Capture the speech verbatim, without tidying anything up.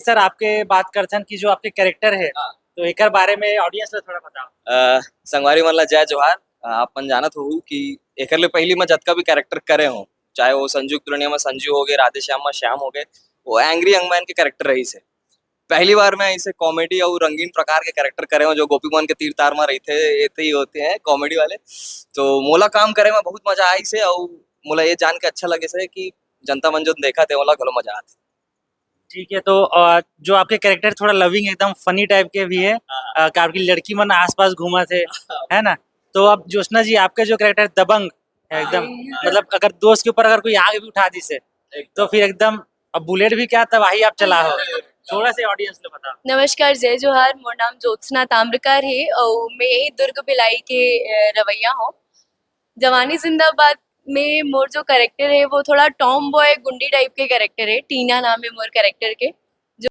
Sir, आपके बात करथन कि जो आपके कैरेक्टर है, तो एकर बारे में ऑडियंस ला थोड़ा बताओ। अ, संगवारी मन ला जय जोहार। अ, आप मन जानत होहू कि एकर ले पहिली मैं जतका भी कैरेक्टर करे हूँ, चाहे वो संजू की दुल्हनिया में संजू हो गए, राधे श्याम में श्याम हो गए, वो एंग्री यंग मैन के कैरेक्टर रहिस हे। पहली बार मैं ऐसे कॉमेडी और रंगीन प्रकार के कैरेक्टर करे हूँ, जो गोपी मोहन के तीर तार में रहते, एते ही होते हैं कॉमेडी वाले। तो मोला काम करे में बहुत मजा आइस हे और मोला ये जान के अच्छा लगे से कि जनता मन जो देखत हे, ओला घलो मजा आथे। ठीक है, तो अ, जो आपके कैरेक्टर थोड़ा लविंग, एकदम फनी टाइप के भी है, अ, कि आपकी लड़की मन आसपास घूमत हे, है ना? तो अब ज्योत्सना जी, आपके जो कैरेक्टर दबंग है एकदम, मतलब अगर दोस्त के ऊपर अगर कोई आग भी उठा दिस हे, तो फिर एकदम अब बुलेट भी क्या तबाही आप चलाहो। थोड़ा से ऑडियंस ला बताओ। नमस्कार, जय जोहार। मोर नाम ज्योत्सना ताम्रकार हे और मैं यही दुर्ग भिलाई के अ, रवैया हूँ। जवानी जिंदाबाद में मोर जो कैरेक्टर है वो थोड़ा टॉम बॉय गुंडी टाइप के कैरेक्टर है। टीना नाम है मोर कैरेक्टर के।